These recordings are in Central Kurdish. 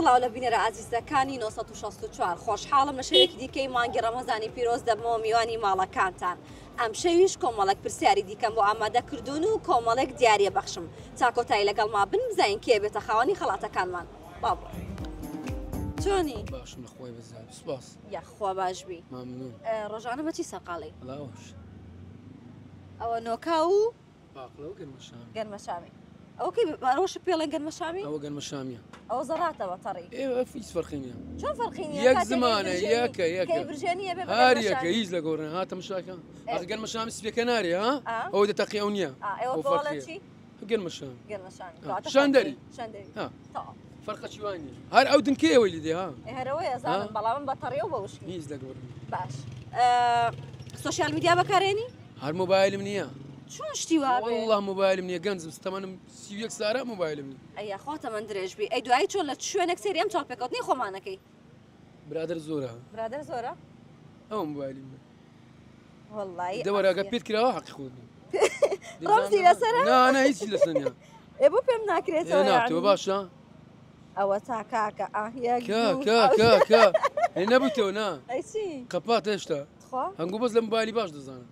سڵاو لە بینەرە ئازیزەکانی 964 خۆشحاڵم لە شەوێکی دیکەی مانگی ڕەمەزانی پیرۆز دەبمەوە میوانی ماڵەکانتان ئەم شەویش کۆمەڵێک پرسیاری دیکەم بۆ ئامادە کردوون و کۆمەڵێک دیاریە بەخشم تا کۆتایی لەگەڵما بن بزانین کێ بێتە خاوەنی خەڵاتەکانمان با بڕۆین. چۆنی؟ باشم لە خوای بەزیاد سپاس. یاخوا باش بی. مەمنون. ڕۆژانە بە چی سەرقاڵی؟ وەڵا ئەوەش. ئەوە نۆکا و باقلە و گەنمەشامی. گەنمەشامی. ئەوە کەی ئەوەش پێڵێن گەنمەشامی؟ ئەوە گەنمەشامیە. ئەوە زەڕاتەوە تەڕی. ئێ هیچ فەرقی نییە. چۆن فەرقی نییە؟ یەک زمانە یەکە یەکە. کەی برژێنی ئەبێ بە هەر یەکە هیچ لە گۆڕێن ها تەماشاکە. ئەخ گەنمەشامی سپیەکە نارێ ها؟ ئەوە دەتەقی ئەو نییە. ئێوە بۆڵێ چی؟ گەنمەشامی. گەنمەشامی. شاندەری. شاندەری. ها. تەواو. فەرقە چی وای نییە. هەر ئەو دنکەی ئەوەی لێ دێ ها. هەرەوەیە زانم بەڵام من بە تەڕی و بە وشکی. هیچ لە گۆڕێن. باش. سۆشیال میدیا بەکارێنی؟ هەر مۆبایلم نییە. چۆن شتی وا بێ؟ وەڵڵا مۆبایلم نییە گەنجم تەمەنم 31 سارە مۆبایلم نییە. ئەی یاخوا تەمەن درێژ بی. ئەی دوایی چۆن لە چ شوێنێک سەیری ئەم چاوپێکەوتنەی خۆمانەکەی؟ برادەر زۆرە. برادەر زۆرە؟ ئەوە مۆبایلی منە. وەڵڵایی دە وەرە ئەگەر پێت کراوە حەقی خۆت نییە. ڕەمزی لەسەرە؟ نا نا هیچی لەسەر نییە. ئێ بۆ پێم ناکرێتەوە ئێ نا تۆ یەعنی؟ باشە. ئەوە تا کاکە ئاه یەک کا دوو کا کا کا ئێ نەبوویتەوە نا. ئەی چی؟ قەپات هێشتا. تخوا؟ هەنگوو بەس لە مۆبایلی باش دەزانم.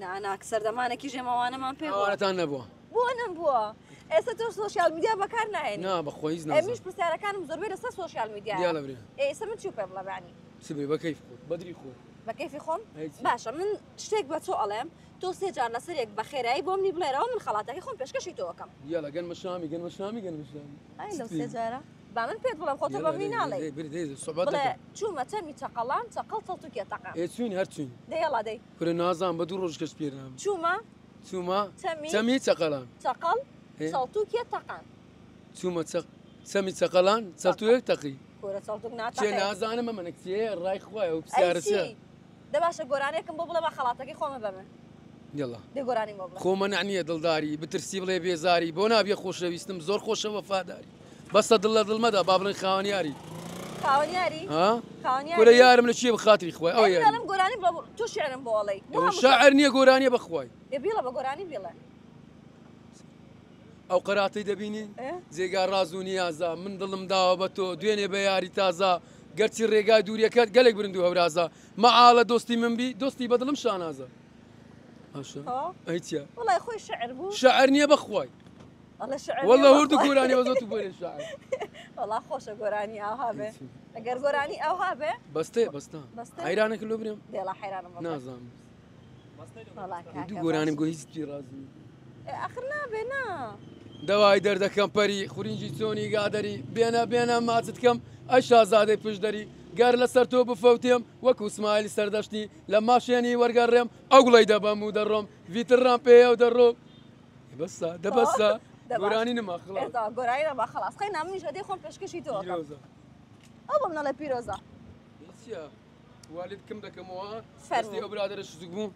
نا نا سەردەمانێکیش ئێمە ئەوانەمان پێ بووە. ئەوانەتان نەبووە. بۆ نەمبووە؟ ئێستا تۆ سۆشیال میدیا بەکار ناهێنی. نا بەخوا هیچ ئێ منیش نازانم. پرسیارەکانم زۆربەی لەسەر سۆشیال میدیایە. دیالە برێ. ئێ ئێستا من چی پێ بڵێم یەعنی؟ چ بێ بە کەیف خۆت بە دری خۆت. بە کەیفی خۆم؟ ئەی چی؟ باشە من شتێک بە تۆ ئەڵێم تۆ سێ جار لەسەر یەک بە خێرایی بۆ منی بڵێرەوە من خەڵاتەکەی خۆم پێشکەشی تۆ ئەکەم. یاڵا گەنمە شامی گەنمە شامی گەنمە شامی. ئەی لەو سێ جارە؟ با من پێت بڵێم خۆ تۆ بە منی ناڵێی. دەی بری دەی سوعبەت بڵێ دەکەم. چوومە چەمی چەقەڵان چەقەڵ چەڵتوکێ تەقام. ئێ چووین هەر چووین. دەی یەڵا دەی. کورە نازانم بە دوو ڕۆژ کەش پێر نابم. چوومە. چوومە. چەمی. چەمی چەقەڵان. چەقەڵ چەڵتوکێ تەقان. چوومە چەق چەمی چەقەڵان چەڵتوێک تەقی. کورە چەڵتوک ناتەقێ. چێ نازانم ئەمە کچێ ڕای خوایە ئەو پرسیارە چیە؟ ئەی چی؟ دە باشە گۆرانیەکم بۆ بڵێ با خەڵاتەکەی خۆمە بەمن. یەڵا. دەی گۆرانیم بۆ بڵێ. خۆ مەنع نییە دڵداری بترسی بڵێ بێزاری بۆ نابیە خۆشەویستم زۆر خۆشە وەفاداری بەسە دڵ لە دڵ مەدە با بڵێن خاوەن یاری. خاوەن یاری؟ ها؟ خاوەن یاری؟ کورە یارم لە چییە بخاتری خوای ئەوە ئەی من یاری. ئەڵێم گۆرانی بڵێ تۆ شیعرم بۆ ئەڵێی. بۆ ئێوە هەموو شاعر نییە گۆرانیە بەخوای. ئێ بیڵێ بە گۆرانی بیڵێ. ئەو قەراتەی دەبینی جێگا ڕاز و نیازە من دڵم داوە بە تۆ دوێنێ بە یاری تازە گەرچی ڕێگای دووریەکەت گەلێک برند و هەورازە مەعاڵە دۆستی من بی دۆستی بە دڵم شانازە باشە ئەی چیە وەڵای خۆی شعر بوو شعر نییە بەخوای ئەڵێ شعر والله ورد گۆرانی بە زۆر بۆێ شعر وەڵا خۆشە گۆرانی ئاها بێ ئەگەر گۆرانی ئاها بێ بەستێ بەستە حەیرانەکە لۆ برێم دێڵا حەیرانم نازانم دوو گۆرانیم گۆ هیچ پێ ڕازی ئەخر نابێ نا دەوای دەردەکەم پەری خورینجی چۆنی گادەری بێنە بێنە ماچت کەم ئەی شازادەی پشدەری گەر لەسەر تۆ بفەوتێم وەکو سمایلی سەردەشتی لە ماشێنی وەرگەڕێم ئەو گوڵەی دەبەم و دەڕۆم ڤیترڕام پێیە و دەڕۆم بەسە دەبەسە گۆرانی نما خلاص گۆرانی نما خلاص قەی نامنیش هەدەی خۆم پێشکەشی تۆ ئەو بەم نەڵێ پیرۆزە چییە؟ والد کم دەکەمەوە دەستی ئەو برادەرە شزک بوو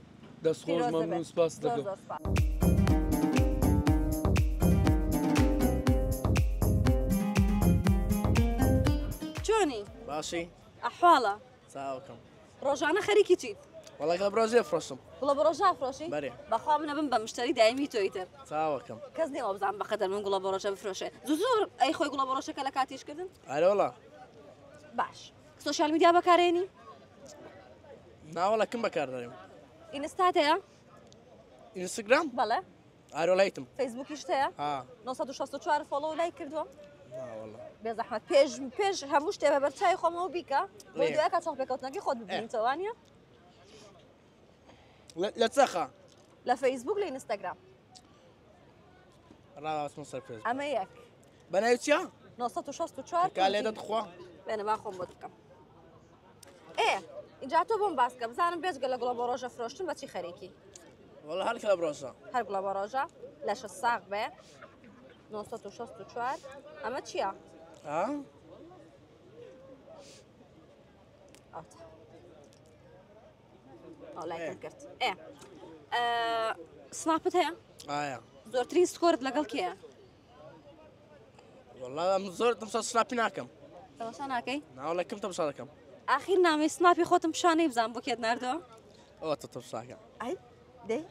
دەست خۆش مەمنون سپاس دەکەم. چۆنی؟ باشی ئەحواڵە؟ چاوەکەم ڕۆژانە خەریکی چیت؟ وەڵا گڵە بڕۆژێ فرۆشم. گوڵە بڕۆژە ئەفرۆشی؟ بەرێ. بەخوا من ئەبم بە مشتەری دایمی تۆ ئیتر. چاوەکەم. کەس نییە وابزانم بەقەدەر من گوڵە بڕۆژە بفرۆشێ. زوو زوو ئەی خۆی گوڵە بڕۆژەکە لە کاتی ئیشکردن؟ ئەرێ وەڵا. باش. سۆشیال میدیا بەکارێنی؟ ناوەڵا کم بەکاردەێم. ئینستات هەیە؟ ئینستاگرام؟ بەڵێ. ئارۆ لایتم. فەیسبووکیشت هەیە؟ ها. 964 follow و لایک کردووە؟ ناوەڵا. بێزەحمەت پێش پێش هەموو شتێ بە بەرچاوی خۆمەوە بیکە بۆ دوای کات چاوپێکەوتنەکەی خۆت ببینیتەوە وانییە؟ لە چەخە؟ لە فەیسبووک لە ئینستاگرام. ڕاوەستم سەر فەیسبووک. ئەمە یەک. بە ناوی چییە؟ 964 کا لێدە تخوا. بێنە با خۆم بۆت بکەم. ئێ ئینجا تۆ بۆم باس کە بزانم بێجگە لە گوڵە بۆ ڕۆژە فرۆشتن بە چی خەریکی؟ وەڵا هەر گوڵە بڕۆژە. هەر گوڵە بۆ ڕۆژە لەشت ساغ بێ 964 ئەمە چییە؟ ها؟ ئەوتا. ئەو لایکم کرد. ئێ سناپت هەیە؟ ئایا. زۆرترین سکۆرت لەگەڵ کێیە؟ وەڵا ئەم زۆر تەمسا سناپی ناکەم. تەماشا ناکەی؟ ناوەڵا کەم تەمسا دەکەم. ئاخیر نامەی سناپی خۆتم پیشانەی بزانم بۆ کێت ناردووە؟ ئەوە تە تەمساکە. ئەی دەی؟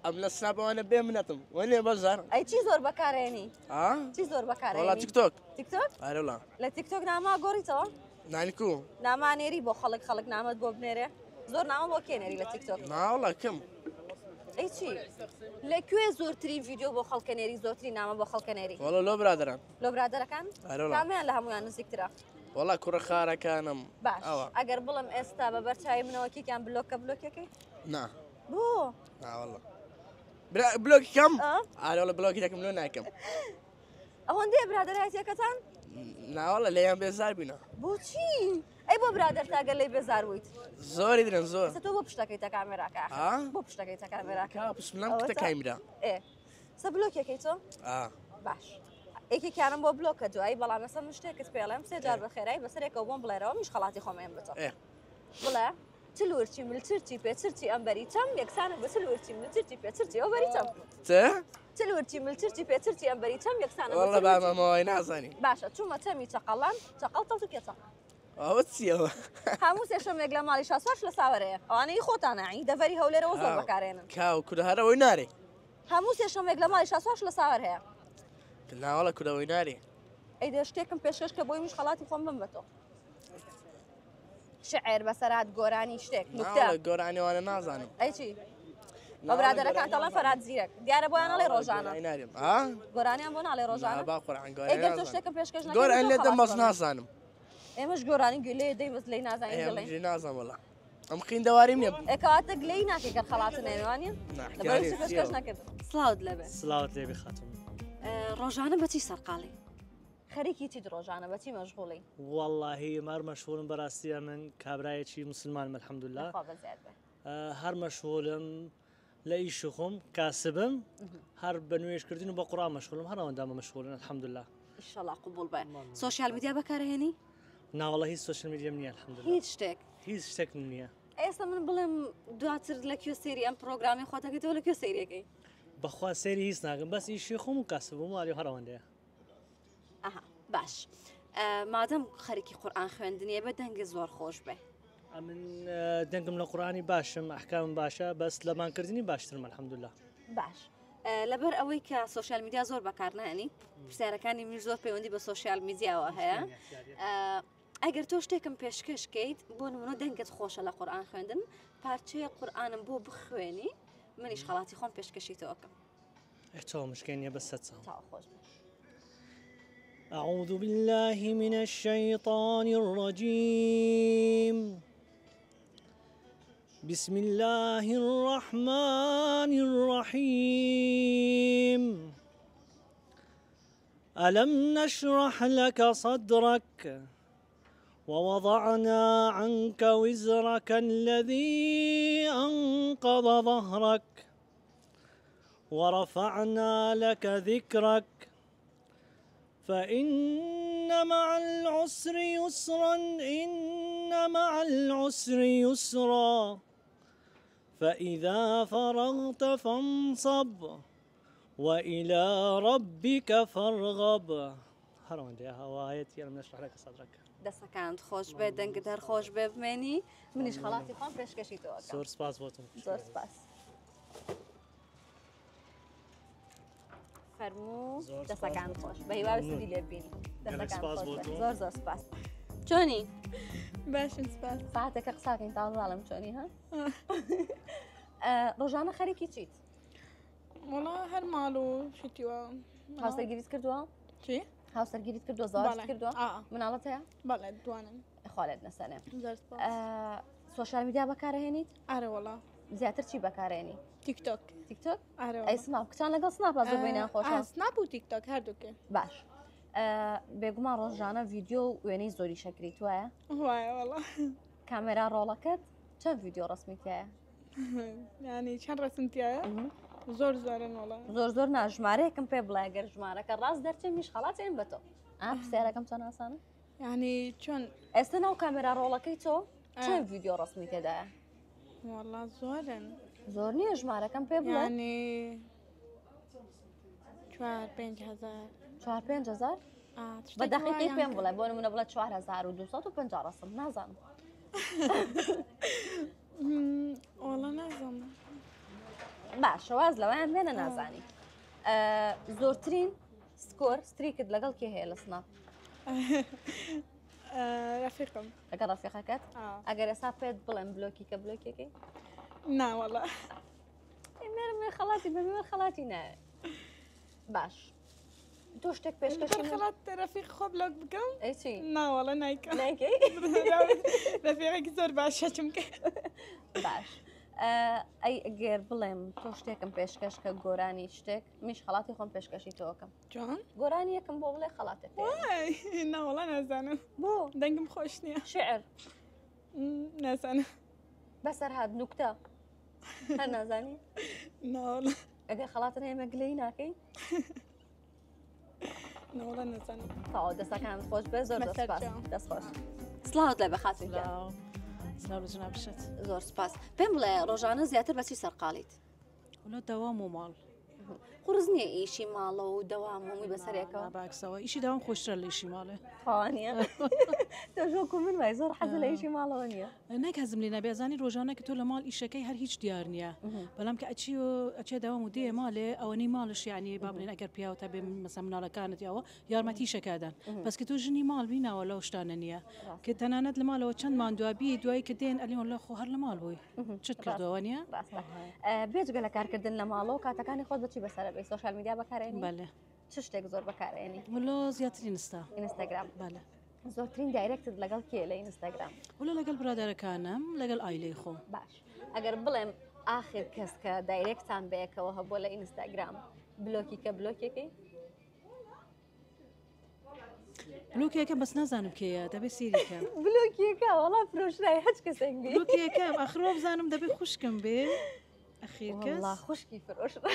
ئەم لە سناپەوانە بێ منەتم وەنێ بەزار. ئەی چی زۆر بەکارێنی؟ ئا؟ چی زۆر بەکارێنی؟ وەڵا تیکتۆک. تیکتۆک؟ ئەرێ وەڵا. لە تیکتۆک نامە گۆڕیتەوە؟ نانی کو؟ نامە نێری بۆ خەڵک خەڵک نامەت بۆ بنێرێ؟ زۆر نامە بۆ کێ نێری لە تیکتۆک؟ نا وەڵا کەم. ئەی چی؟ لە کوێ زۆرترین ڤیدیۆ بۆ خەڵکە نێری زۆرترین نامە بۆ خەڵکە نێری؟ وەڵا لۆ برادەران. لۆ برادەرەکان؟ ئەرێ وەڵا. کامیان لە هەموویان نزیکترە؟ وەڵا کوڕە خارەکانم. باش ئەوە. ئەگەر بڵێم ئێستا بە بەرچاوی منەوە کێکیان بلۆک کە بلۆکەکەی؟ نا. بۆ؟ نا وەڵا. برا بلۆکی کەم؟ ئا؟ ئارێ وەڵا بلۆکی دەکەم لۆ ناکەم. ئەوەندەیە برادەرایەتیەکەتان؟ نا وەڵا لێیان بێزار بووینە. بۆچی؟ ئەی بۆ برادەر تا گەر لێی بێزار بوویت؟ زۆری درن زۆر. ئێستا تۆ بۆ پشتەکەیتە کامێراکە ئاخر؟ ئا؟ بۆ پشتەکەیتە کامێراکە؟ کا پشتم لەم ئەوە کتە تا- کامیرا. ئێ سە بلۆکێکەی تۆ؟ ئا. باش. یەکێکیانم بۆ بلۆکە دوایی بەڵام ئێستا من شتێکت پێڵێم سێ جار بە خێرایی بەسەرێکەوە بۆم بڵێرەوە منیش خەڵاتی خۆم ئێم بتۆ. ئێ. بڵێ چل ورچی مل چرچی پێ چرچی ئەمبەری چەم یەکسانە بە چل ورچی مل چرچی پێ چرچی ئەوبەری چەم. چ؟ چل ورچی مل چرچی پێ چرچی ئەمبەری چەم یەکسانە بە وەڵا چل با ورچی. مامەوەی نازانی. باشە چوومە چەمی چەقەڵان چەقەڵ تەڵ و کێچەڵ. ئەوە چییەوە؟ هەموو سێشەمێک لە ماڵی شاسوارش لە ساوەرەیە ئەوانەی خۆتانە عین دەڤەری هەولێرەوە زۆر بەکارێنن. کاو کورە هەرەوەی نارێ. هەموو سێشەمێک لە ماڵی شاسوارش لە ساوەر هەیە. ناوەڵە کورەوەی نارێ. ئەی دە شتێکم پێشکەش کە بۆی منیش خەڵاتی خۆم بم بە تۆ. شعر بەسەرات گۆرانی شتێک نوکتە. ناوەڵە گۆرانی وانە نازانم. ئەی چی؟ بە برادەرەکان تەڵێن فەرهاد زیرەک دیارە بۆیان ئەڵێ ڕۆژانە. گۆرانی نارێم. ئا؟ گۆرانیان بۆ ناڵێ ڕۆژانە؟ نا، با قورئان گۆرانی ئەی گەر تۆ نازانم. شتێکم پێشکەش نەکەی، گۆرانی تۆ لێ دەم خەڵاتی بەس خۆم. نازانم. ئێمەش گۆرانی گوێ لێ دەی بەس لێی نازانین ئێ، بڵێین. ئەم نازانم وەڵا. ئەم قیندەواریم نییە. ئێ کەواتە گلەیی ناکەی گەر خەڵاتت نەیەوێ، وانییە؟ نا، لەبەر گیانی هیچ پێشکەش چییە؟ نەکرد. سڵاوت لێبێ. سڵاوت لێبێ خاتوون. ڕۆژانە بە چی سەرقاڵی؟ خەریکی چیت ڕۆژانە؟ بە چی مەشغوڵی؟ وەڵاهی ئێمە هەر مەشغوڵم بەڕاستی ئەمن کابرایەکی موسڵمانم الحمدلله. خوا بەزیاد بێ. هەر مەشغوڵم لە ئیش خۆم کاسبم هەر بە نوێژکردن و بە قورئان مەشغوڵم هەر ئەوەندامە مەشغوڵن الحمدلله. ئینشەڵا قبوڵ بێ. سۆشیال میدیا بەکارهێنی؟ ناوەڵا هیچ سۆشیال میدیام نییە الحمدلله. هیچ شتێک؟ هیچ شتێکم نییە. ئێستا من بڵێم دواتر لە کوێ سەیری ئەم پرۆگرامی خۆتەکەیتەوە لە کوێ سەیرەکەی؟ بەخوا سەیری هیچ ناکەم بەس ئیشی خۆم و کاسبم و هەر ئەوەندەیە. ئەها باش. مادەم خەریکی قورئان خوێندنیە بە دەنگت زۆر خۆش بێ. ئەمن دەنگم لە قورئانی باشم ئەحکامم باشە بەس لە بانکردنی باشترم الحمدلله. باش. لەبەر ئەوەی کە سۆشیال میدیا زۆر بەکارنانی پرسیارەکانی منیش زۆر پەیوەندی بە سۆشیال میدیاوە هەیە. ئەگەر تۆ شتێکم پێشکەش کەیت بۆ نمونە دەنگت خۆشە لە قورئان خوێندن پارچەیە قورئانم بۆ بخوێنی منیش خەڵاتی خۆم پێشکەشی تۆ ئەکەم. ئێ چاو مشکێن نییە بەس سەد چاو. چاو خۆش بێ. أعوذ بالله من الشيطان الرجيم بسم الله الرحمن الرحيم ألم نشرح لك صدرك ووضعنا عنك وزرك الذي أنقض ظهرك ورفعنا لك ذكرك فإن مع العسر يسرا إن مع العسر يسرا فإذا فرغت فانصب وإلى ربك فارغب. هەروەندە هەوایەتی ئەم نەشرح لك صدرك. دەستەکانت خۆش بێ، دەنگت هەر خۆش بێ بمێنی، منیش خەڵاتی خۆم پێشکەشی تۆ ئەکەم. زۆر سپاس بۆ تۆ. زۆر سپاس. فەرموو زۆر سپاس دەستەکانت بۆ تۆ. خۆش. بە هیواوی ممنون. سوودی لێ ببینی. گەلەک دەستەکانت سپاس خۆش بۆ بێ. تۆ. زۆر زۆر سپاس. چۆنی؟ باشم سپاس. ساعتێکە قساکەین تازە ئەڵێم چۆنی ها؟ ڕۆژانە خەریکی چیت؟ وەڵا هەر ماڵ و شتی وا. هاوسەرگیریت کردووە؟ چی؟ هاوسەرگیریت کردووە؟ زەواجت بەڵێ. کردووە؟ ئا. مناڵت هەیە؟ بەڵێ، دوانن. خوا لێت نەسەنێ. زۆر سپاس. سۆشیال میدیا بەکارهێنیت؟ ئارە وەڵا. زیاتر چی بەکارهێنی؟ تیکتۆک. تیکتۆک؟ ئارە ئەی وەڵا. سناپ، کچان لەگەڵ سناپا زۆر بینیان خۆشە. سناپ و تیکتۆک هەردووکێ. باش. بێگومان ڕۆژانە ڤیدیۆ و وێنەی زۆری شەکریت وایە؟ وایە وەڵا. کامێرا ڕۆڵەکەت چەند ڤیدیۆ ڕسمی تایە؟ یعنی چەند ڕسم تایە؟ زۆر زۆرن وەڵا. زۆر زۆر نا، ژمارەیەکم پێ بڵێ ئەگەر ژمارەکە ڕاست دەرچێ منیش خەڵاتێن بە تۆ. پرسیارەکەم چۆن ئاسانە؟ یعنی چۆن؟ ئێستا ناو کامێرا ڕۆڵەکەی تۆ چەند ڤیدیۆ ڕسمی تێدایە؟ وەڵا زۆرن. زۆر نییە، ژمارەکەم پێ بڵێ. یعنی 4-5 هەزار. 4-5 هەزار؟ شتێکی بە دەقیقەی وایان پێم کرد. بڵێ، بۆ نمونە بڵێ 4250 ڕسم، نازانم. وەڵا نازانم. باشە واز لەوەیان بێنە نازانی. زۆرترین score streak ت لەگەڵ کێ هەیە لە سناپ؟ ڕەفیقم. لەگەڵ ڕەفیقەکەت؟ ئەگەر ئێستا پێت بڵێم بلۆکی کە بلۆکیەکەی؟ نا وەڵا. مێرم خەڵاتی بەمێ خەڵاتی ناوێ. باش تۆ شتێک پێشکەشی خەڵات ڕەفیق خۆ بلۆک بکەم؟ ئەی چی؟ نا وەڵا نایکەم. نایکەی؟ ڕەفیقێکی زۆر باشە چونکە. باش ئەی ئەگەر بڵێم تۆ شتێکم پێشکەش کە گۆرانی شتێک میش خەڵاتی خۆم پێشکەشی تۆکەم جوان گۆرانی یەکم بۆ بڵێ خەڵاتێک وای ناوەڵا نازانم بۆ دەنگم خۆش نییە شعر نازانم بەسەر هات نوکتە هەر نازانی ناوەڵا ئەگەر خەڵاتن ئێمە گلەی ناکەی ناوەڵا نازانم تەواو دەستەکانت خۆش بێ زۆر زۆر سپاس دەست خۆش سڵاوت لێ بە خاتوون گیان. سڵاو لە جەنابشت. زۆر سپاس پێم بڵێ ڕۆژانە زیاتر بە چی سەرقاڵیت؟ وەڵا دەوام و ماڵ. قورس نییە ئیشی ماڵەوە و دەوام هەمووی بەسەرێکەوە؟ باکسەوە ئیشی داوام خۆشترە لە ئیشی ماڵێ. تەواو نییە؟ تۆش وەکو من وای زۆر حەزت لە ئیشی ماڵەوە نییە؟ نەک حەزم لێ نابێ ئەزانی ڕۆژانە کە تۆ لە ماڵ ئیشەکەی هەر هیچ دیار نییە بەڵام کە ئەچی و ئەچێ دەوام و دێ ماڵێ ئەوەنەی ماڵش یعنی با بڵێن ئەگەر پیاو تا بێ مەسە مناڵەکانت یاوە یارمەتی ئیشەکەدان بەس کە تۆ ژنی ماڵ بی ناوە لەو شتانە نییە کە تەنانەت لە ماڵەوە چەند ماندووە بی دوایی کە دێن ئەلێن وەڵا خۆ هەر لە ماڵ بووی چت کردووە نییە؟ ڕاستە بێجگە لە کارکردن لە ماڵەوە کاتەکانی خۆت بە چی بەسەرەبەی social media بەکارێنی؟ بەلێ. چ شتێک زۆر بەکارێنی؟ وەڵا زیاتر ئینستا. ئینستاگرام. بەلێ. زۆرترین direct ت لەگەڵ کێ لە ئینستاگرام؟ وەڵا لەگەڵ برادەرەکانم لەگەڵ ئایلەی خۆم. باش ئەگەر بڵێم ئاخر کەس کە direct تان بەیەکەوە هەبووە لە ئینستاگرام بلۆکی کە بلۆکێکەی؟ بلۆکێکە بەس نازانم کێیە دەبێ سێری کەم. بلۆکیەکە وەڵا فرۆشرای هەچ کەسێک بی. بلۆکیەکەم ئاخر وابزانم دەبێ خوشکم بێ ئەخیر کەس. وەڵا خوشکی فرۆشرا.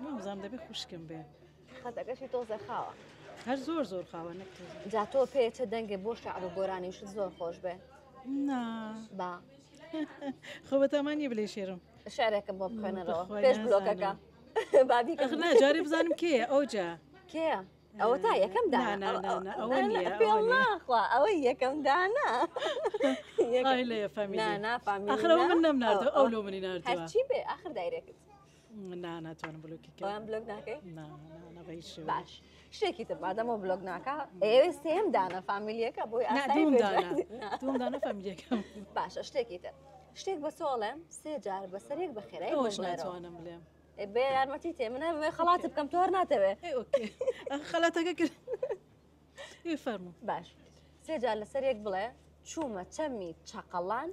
وابزانم دەبێ خوشکم بێ. خەتەکەشی تۆزێ خاوە. هەر زۆر زۆر خاوە نەک تۆزێ. جا تۆ پێچە دەنگێ بۆ شعر و گۆرانیشت زۆر خۆش بێ. نا. با. خۆ بەتامان نییە بلێ شێرم. شعرێکم بۆ بخوێنەرەوە پێش بلۆکەکە. با بیکەم. ئەخ نا جارێ بزانم کێیە ئەوجا. کێیە؟ ئەوە تا یەکەم دانا. نا نا نا ئەوە نییە. پێڵ ناخوا ئەوە یەکەم دانا. ئای لێ فامیلی. نا نا فامیلی. ئاخر ئەوە من نەمناردووە ئەو لۆ منی ناردووە. هەرچی بێ ئاخر direct. نا ناتوانم بلۆکی کەم. ئەویان بلۆک ناکەی؟ نا نا نا بە هیچ شێوەیەک. باش شتێکی تر مادەمەوە بلۆک ناکا ئێوێ سێم دانە فامیلیەکە بۆی نا ئاسایی دووم بێت. دانە دووم دانە فامیلیەکەم. باشە شتێکی تر شتێک بە سۆڵێم سێ جار بەسەرێک بە خێرایی ئەوەش بۆم بڵێرەوە. ناتوانم بڵێم. بێ یارمەتی تێ من هەمووی خەڵات بکەم تۆ هەر ناتەوێ. ئێ okay خەڵاتەکە کرد. ئێ فەرموو. باش سێ جار لەسەر یەک بڵێ چوومە چەمی چەقەڵان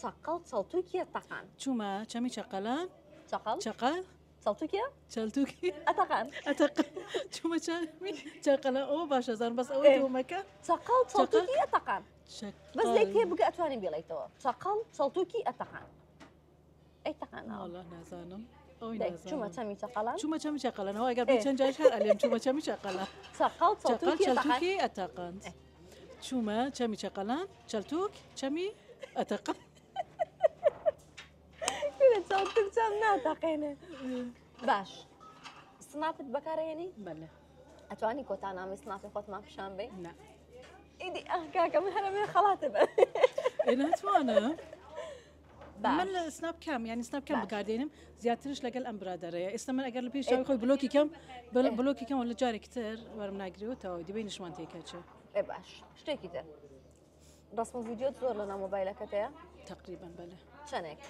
چەقەڵ چەڵتوکیە تەقان. چوومە چەمی چەقەڵان چەقەڵ چەقەڵ چەڵتوکیە چەلتوکی ئەتەقان ئەتەقان چوومە چەمی چەقەڵان ئەوە باشە زانم بەس ئەوەی دووەمەکە چەقەڵ چەڵتوکی ئەتەقان بەس لێی چەقەڵ تێ بگە ئەتوانی بیڵێیتەوە چەقەڵ چەڵتوکی ئەتەقان ئەی تەقانەوە وەڵا نازانم ئەوەی دەی چوومە نازانم چەمی چەقەڵان چوومە چەمی چەقەڵان ئەوە ئەگەر بێ چەند جاریش هەر ئەلێم چوومە چەمی چەقەڵان چەقەڵ چەقەڵ چەڵتوکی ئەتەقان چەلتوکی ئەتەقاند چوومە چەمی چەقەڵان چەلتوک چەمی ئەتەقان کورە چەڵتوک چەم ناتەقێنێ باش سناپت بەکارهێنی؟ بەلێ. ئەتوانی کۆتا نامی سناپی خۆتمان پیشان بەی؟ نا. ئیدی ئەخ کاکە من هەرەمێ خەڵاتە بە. ئێ ناتوانم. باش. من لە سناپ کەم یعنی سناپ کەم باش. بەکاردێنم زیاترش لەگەڵ ئەم برادەرەیە ئێستا من ئەگەر لە پێش چاوی خۆی بلۆکی کەم بلۆکی کەم لە جارێکی تر وەرم ناگرێەوە تەواو دیبەی نیشمان تێکەچێ. ئێ باش شتێکی تر ڕسم و ڤیدیۆت زۆر لەناو مۆبایلەکەت هەیە؟ تقریبا بەلێ. چەندێک؟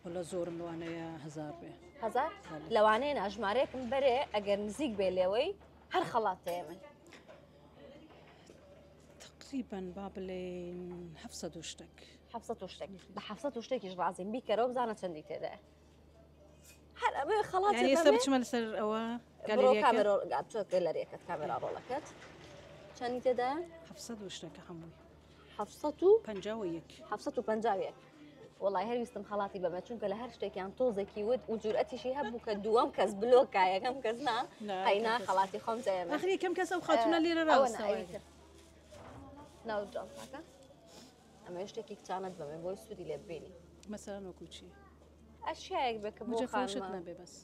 وەڵا زۆرم لەوانەیە 1000 بێ. 1000؟ لەوانەیە نا ژمارەیەکم بەرێ ئەگەر نزیک بێ لێوەی هەر خەڵات هەیە من. تقریبا با بڵێین 700 و شتێک. 700 و شتێک بە 700 و شتێکیش ڕازیم بیکەرەوە بزانە چەندی تێدایە. هەر ئەمە خەڵات یعنی ئێستا بچمە لەسەر ئەوە گالێریەکە؟ کامێرا بچۆ گەلەریەکەت کامێرا ڕۆڵەکەت چەندی تێدایە؟ 700 و شتێکە هەمووی. 751 751. وەڵای هەر ویستم خەڵاتی بەمە چونکە لە هەر شتێکیان تۆزێکی ود و جورئەتیشی هەبوو کە دووەم کەس بلۆکا یەکەم کەس نا قەینا خەڵاتی خۆم زەیەمە. ئاخر یەکەم کەس ئەو خاتوونە لێرە ئەوە نا، ڕاوەستاوە. ئەوی تر. ناو جانتاکە ئەمە شتێکی کچانت بەمێ بۆی سوودی لێ ببینی. مەسەلەن وەکو چی؟ ئەشیایەک بێ کە بۆ مجەفەشت خانمە. نەبێ بەس.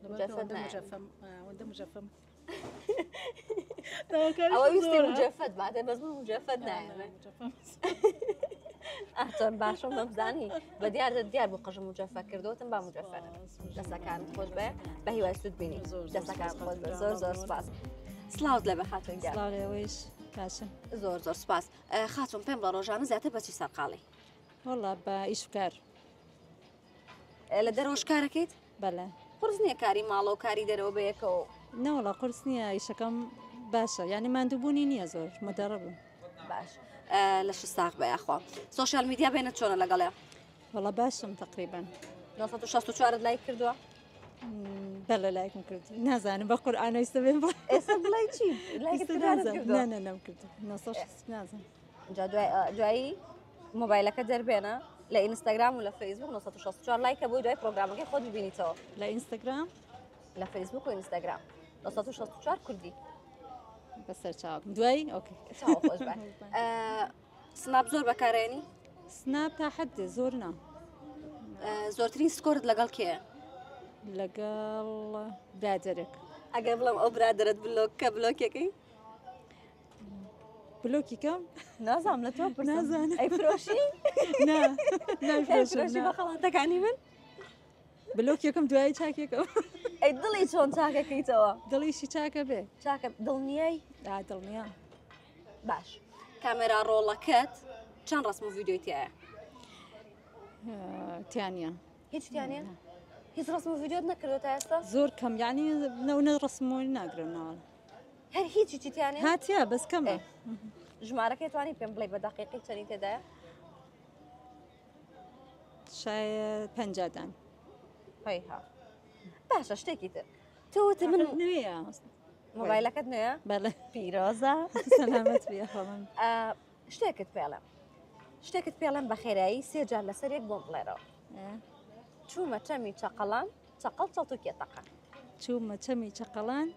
مجەفەت ئەوەندە نایەن. مجەفەم، ئەوەندە مجەفەم. ئەوە ویستی مجەفەت باتێ بەس من مجەفەت نایەمێ. ئەچۆن باشم بەمزانی بە دیار دیار بوو قژم مجەفە کردوتم با مجەفە دەسەکانت خۆش بێ بە هیوای سوود بینی دەسەکان خۆش بێ زۆر زۆر سپاس. سڵاوت لێ بە خاتون گیان. سڵاو لێوەیش باشم. زۆر زۆر سپاس. خاتون پێم بڵێ ڕۆژانە زیاتر بە چی سەرقاڵی؟ وەڵا بە ئیش و کار. لە دەرەوەش کارەکەیت؟ بەڵێ. قورس نییە کاری ماڵەوە و کاری دەرەوە بە یەکەوە؟ نەوەڵا قورس نییە ئیشەکەم باشە یعنی ماندووبوونی نییە زۆر مدەڕبم. باش لەشت ساغ بە یاخوا. social media بێنە چۆنە لەگەڵێ؟ وەڵا باشم تقریبا. 964 لایک کردووە؟ بەڵێ لایکم کرد نازانم بە قورئان ئێستا بێم بڵێ. ئێستا بڵێ چی؟ لایکت کردووە؟ نا نا نەم کردووە 960 نازانم. جا دوایی مۆبایلەکە دەربێنە لە ئینستاگرام و لە فەیسبوک 964 لایکە بۆی دوای پرۆگرامەکەی خۆت ببینیتەوە. لە ئینستاگرام؟ لە فەیسبوک و ئینستاگرام 964 کوردی. بەسەر چاوم دوایی okay. چاو خۆش بێ. سناپ زۆر بەکارێنی؟ سناپ تا حد زۆر نا. زۆرترین score ت لەگەڵ کێیە؟ لەگەڵ برادەرێک. ئەگەر بڵێم ئەو برادەرت بلۆک کە بلۆکێکەی؟ بلۆکی کەم؟ نازانم لە تۆ پرسم. نازانم. ئەی فرۆشی؟ نا نایفرۆشم ئەی فرۆشی بە خەڵاتەکانی من؟ بلۆکێکم دوایی چاکێکم. ئەی دڵی چۆن چاکەکەیتەوە؟ دڵیشی چاکە بێ. چاکە دڵنیای؟ دڵنیا. باش کامێرا ڕۆڵەکەت چەند ڕسم و ڤیدیۆی تایە؟ تیانە. هیچ تیانە؟ هیچ ڕسم و ڤیدیۆت نەکردو تا ئێستا؟ زۆر کەم یعنی نەونە ڕسم و ناگرم ناوە. هەر هیچی چی تیانە؟ هاتیە بەس کەمە. ژمارەکەی توانی پێم بڵێ بە دەقیقی چەنی تێدایە؟ شاید 50 دان. هەیها. باشە شتێکی تر. تۆ وتی من نوێیە. مۆبایلەکەت نوێیە؟ بەڵێ. پیرۆزە. سەلامەت بی خۆم. شتێکت پێڵێم. شتێکت پێڵێم بە خێرایی سێ جار لەسەر یەک بۆم بڵێرەوە. چوومە چەمی چەقەڵان چەقەڵ چەڵتوکیە تەقە. چوومە چەمی چەقەڵان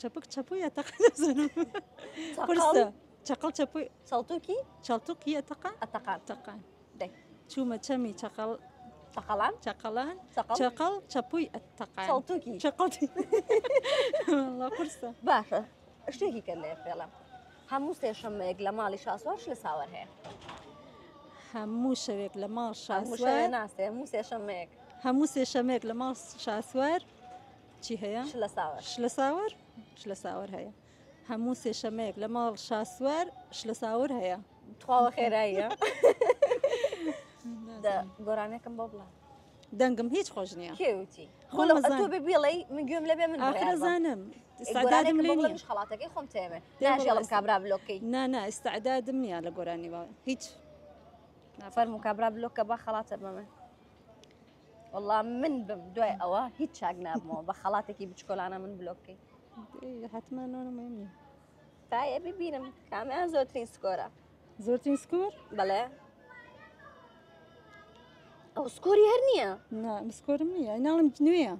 چەپک چەپوویە تەقە نازانم. قورسە. چەقەڵ چەپووی چەڵتوکی چەڵتوکیە تەقە ئەتەقان. تەقان. دەی. چوومە چەمی چەقەڵ چەقەڵان چەقەڵان چەقەڵ چەپووی ئەتەقان چەڵتوکی چەقەڵ. والله قورسە. باشە شتێکی کە لێ پێڵم هەموو سێشەممەیەک لە ماڵی شاسوار لە ساوەر هەیە. هەموو شەوێک لە ماڵ شاسوار ناسێ هەموو سێشەممەیەک هەموو سێشەمێک لە ماڵ شاسوار چی هەیە؟ شلە ساوەر. شلە ساوەر؟ شلە ساوەر هەیە. هەموو سێشەمەیەک لە ماڵ شاسوار شلە ساوەر هەیە. تخواوە خێراییە. گۆرانێکم بۆ بڵێ. دەنگم هیچ خۆش نییە. کێ وتی؟ خۆ تۆ بێ بڵێی من گوێم لێ بێ من ئاخر زانم. استعدادم لێ نییە. خەڵاتەکەی خۆم تێمێ. ناژێڵم کابرا بلۆکەی. نا نا استعدادم نییە لە گۆرانی با هیچ. فەرموو کابرا بلۆکە با خەڵاتە بە من. والله من بم دوای ئەوە هیچ چاک نابمەوە بە خەڵاتێکی بچکۆلانە من بلۆکەی. حتما نۆنە مهم نییە. تایە ببینم کامیان زۆرترین score ە. زۆرترین score؟ بەڵێ. ئەو score ی هەر نییە. نا score م نییە ناڵم نوێیە.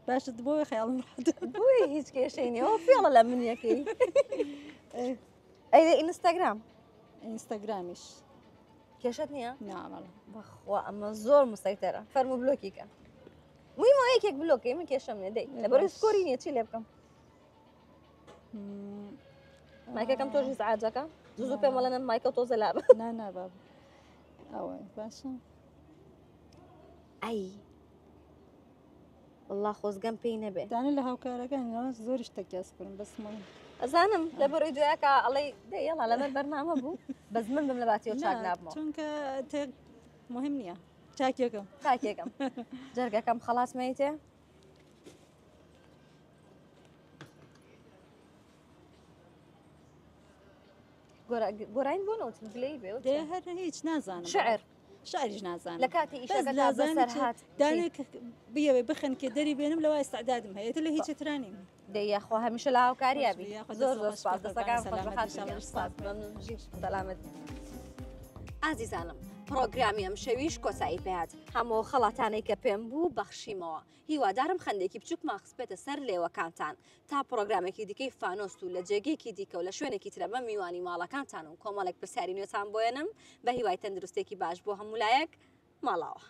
باشە بۆی خەیاڵم ڕاحەتە. بۆیە هیچ کێشەی نییە ئەوە فێڵە لە منیەکەی. ئەی لە ئینستاگرام؟ ئینستاگرامیش. کێشەت نییە؟ نا بەڵێ. بەخوا ئەمە زۆر مسەیتەرە. فەرموو بلۆکی کە. مهمە یەکێک بلۆکەی من کێشەم نییە دەی لەبەرەوەی score ی نییە چی لێ بکەم؟ مایکەکەم تۆش ئیزعاجەکە زوو زوو پێم وەڵێ مایکە تۆزە لابە. نا نا باب. ئەوە باشە. ئەی والله خۆزگەم پێی نەبێ. دانە لە هاوکارەکان زۆریش تەکیاس بکەم بەس من ئەزانم لەبەرەوەی دوایەکە ئەڵێ دەی یەڵا لەبەر بەرنامە بوو بەس من بم لە باتیەوە چاک نابمەوە. چونکە تێک مهم نییە. چاکێکم. چاکێکم. جەرگەکەم خەڵات مەیتێ؟ گۆرانی بۆ نەوتم گلەیی بێ دێ هەر هیچ نازانم. شعر. شعریش نازانم. لە کاتی ئیشەکەتا بەسەر هات دانێک بیەوێ بخنکێ دەری بێنم لەوە ئیستعدادم هەیە لە هیچ ترانیم. دەی یاخوا هەمیشە لە هاوکاریا بی. زۆر زۆر سپاس دەستەکان خۆش بە خاتون گیان. سپاس مەمنون بژی سەلامەت. ئازیزانم پرۆگرامی ئەمشەویش کۆتایی پێهات. هەموو خەڵاتانەی کە پێم بوو بەخشیمەوە. هیوادارم خەندێکی بچووکمان خستبێتە سەر لێوەکانتان. تا پرۆگرامێکی دیکەی فانۆست و لە جێگەیەکی دیکە و لە شوێنێکی ترە بەم میوانی ماڵەکانتان و کۆمەڵێک پرسیاری نوێتان بۆیەنم. بە هیوای تەندروستێکی باش بۆ هەموو لایەک. ماڵاوە.